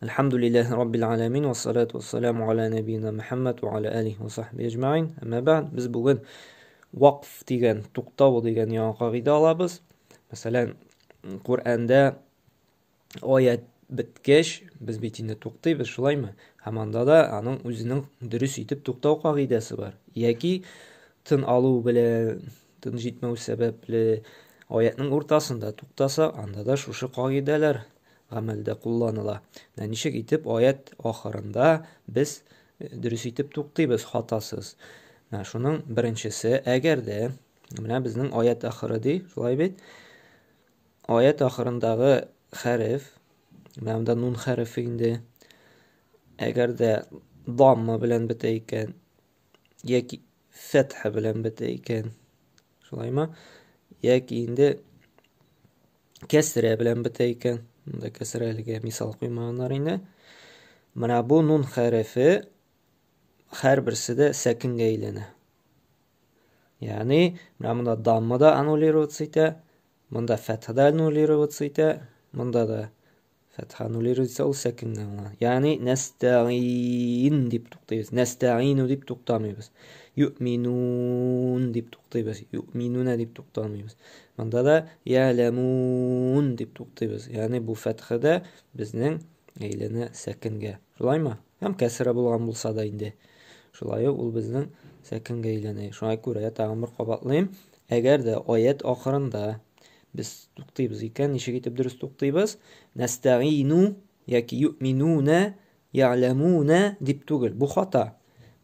Әлхәмдүлилләһи раббил галәмин вассалату вассаламу аля нәбиина Мөхәммәд ва аля алихи ва сахбихи әҗмәгыйн. Әмма бәгъд, без бүген вакф дигән, туктау дигән яңа кагыйдә алабыз. Мәсәлән, Коръәндә аят беткәч, без бит инде туктыйбыз, шулаймы? Һәм анда да аның үзенең дөрес итеп туктау кагыйдәсе бар. Яки тын алу белән, тын җитмәү сәбәпле аятның уртасында туктаса, анда да шушы кагыйдәләр гамәлдә кулланыла. Менә ничек итеп аят ахырында без дөрес итеп туктыйбыз, хатасыз. Менә шуның беренчесе, әгәр дә менә безнең аят ахыры ди, шулай бит? Аят ахырындагы хәреф, менә монда нун хәрефе инде, әгәр дә дамма белән бетә икән, яки фәтхә белән бетә икән, шулаймы? Яки инде кәсрә белән бетә икән. Монда кәсрә әлегә мисал куймаганнар инде. Менә бу нун хәрефе һәрберсе дә сәкенгә әйләнә. Ягъни, менә монда дамма да аннулироваться итә, монда фәтха да аннулироваться итә, монда да Фәтха аннулируется, ул сәкенгә аңлана. Ягъни нәстәгыйн дип туктыйбыз. Нәстәгыйну дип туктамыйбыз. Юъминун дип туктыйбыз. Юъминуна дип туктамыйбыз. Монда да яләмун дип туктыйбыз. Ягъни бу фәтха да безнең әйләнә сәкенгә. Шулаймы? Һәм кәсрә булган булса да инде. Шулай ук ул безнең сәкенгә әйләнә. Шуңа күрә тагын бер кабатлыйм. Әгәр дә аят ахырында Без туктыйбыз икән, ничек итеп дөрес туктыйбыз? Нәстәгыйну яки юъминуна, я'ләмуна дип түгел. Бу хата.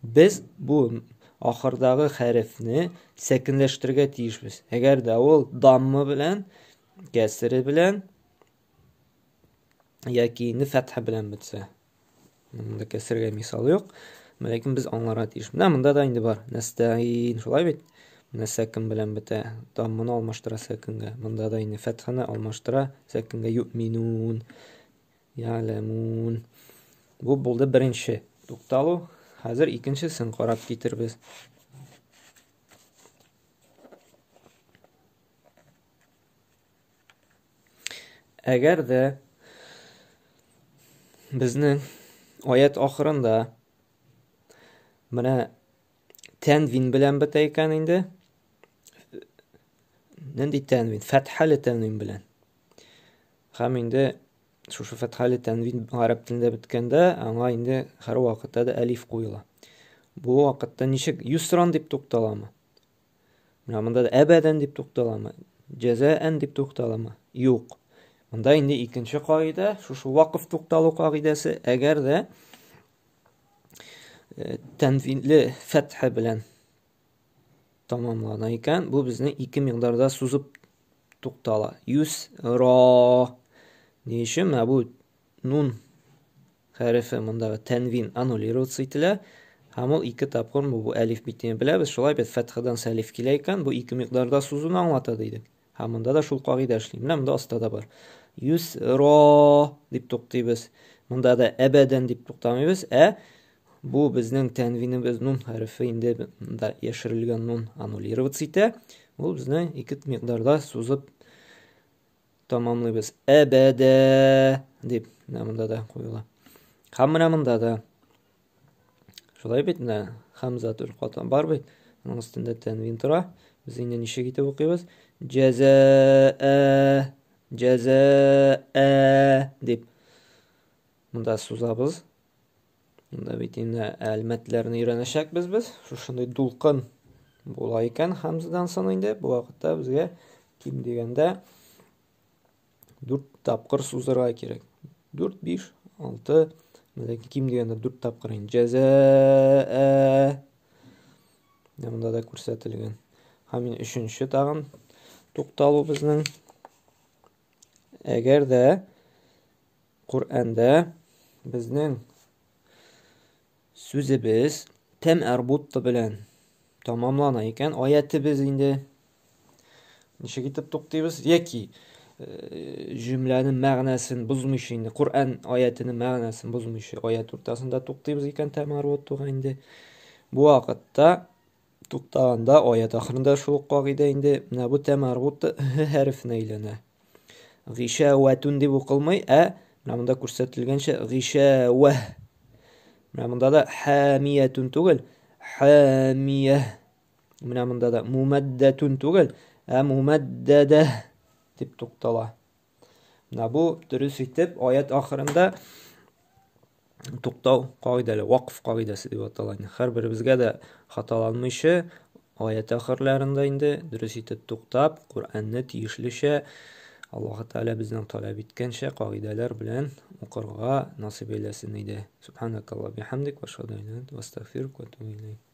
Без бу ахырдагы хәрефне сәкенләштерергә тиешбез. Әгәр дә ул дамма белән, кәсре белән яки инде фәтхә белән бетсә. Монда кәсергә мисал юк. Ләкин без аңларга тиеш. Менә монда да инде бар. Нәстәин, шулай бит? Менә сәкен белән бетә. Дамманы алмаштыра сәкенгә. Монда да инде фәтханы алмаштыра сәкенгә юминун. Яләмун. Бу булды беренче тукталу. Хәзер икенчесен карап китербез. Әгәр дә безнең аят ахырында менә тәнвин белән бетә икән инде, нинди тәнвин? Фәтхәле тәнвин белән. Һәм инде шушы фәтхәле тәнвин гарәп телендә беткәндә, аңа инде һәр вакытта да әлиф куела. Бу вакытта ничек юсран дип тукталамы? Менә монда да әбәдән дип тукталамы? Җәзәән дип тукталамы? Юк. Монда инде икенче кагыйдә, шушы вакыф тукталу кагыйдәсе, әгәр дә э, тәнвинле фәтхә белән тамамлана икән, бу безне ике микъдарда сузып туктала. Юс ра. Ни өчен? Менә бу Нун хәрефе мондагы тәнвин аннулироваться ителә. Һәм ул ике тапкыр бу әлиф бит дип беләбез. Шулай бит фәтхадан сәлиф килә икән, бу ике микъдарда сузуны аңлата дидек. Һәм монда да шул кагыйдә эшли. Менә монда аста да бар. Юс ро дип туктыйбыз. Монда да әбәдән дип туктамыйбыз, ә бу безнең тәнвинебез нун хәрефе инде монда яшерелгән нун аннулироваться итә. Ул безне ике микъдарда сузып Тамамлыйбыз. Әбәдә дип менә монда да куела. Һәм менә монда да. Шулай бит менә хамзатул ката бар бит. Аның өстендә тәнвин тора. Без инде ничек итеп укыйбыз? Җәзәә җәзәә дип. Монда сузабыз. Монда бит инде әлмәтләрне өйрәнәчәкбез без. Шушындый дулкын була икән хамзадан соң инде. Бу вакытта безгә ким дигәндә 4 тапкыр сузырга кирәк. 4, 5, 6, ләкин ким дигәндә 4 тапкыр инде. Җәзәә. Монда да күрсәтелгән. Һәм инде өченче тагын тукталу безнең. Әгәр дә Коръәндә безнең сүзебез тәм арбутты белән тамамлана икән, аятебез инде ничек итеп туктыйбыз яки э, җөмләнең мәгънәсен бозмыйча инде Коръән аятенең мәгънәсен бозмыйча аят уртасында туктыйбыз икән тәм арбуттыга инде. Бу вакытта туктаганда аят ахырында шул ук кагыйдә инде менә бу тәм арбутты һ хәрефенә әйләнә. Гыйшәвәтүн дип укылмый, ә Менә монда күрсәтелгәнчә гыйшәвә. Менә монда да хәмиятун түгел, хәмия. Менә монда да мумәддәтун түгел, ә мумәддәдә дип туктала. Менә бу дөрес итеп аят ахырында туктау кагыйдәле, вакф кагыйдәсе дип атала. Һәрберебезгә дә хаталанмыйча аят ахырларында инде дөрес итеп туктап, Коръәнне тиешлечә Аллаһ Тәгалә бездән таләп иткәнчә кагыйдәләр белән укырга насыйп әйләсен иде. Субханакаллаһ бихамдик ва ашһаду ан ла илаһа илля анта астагфирука ва атубу илейк.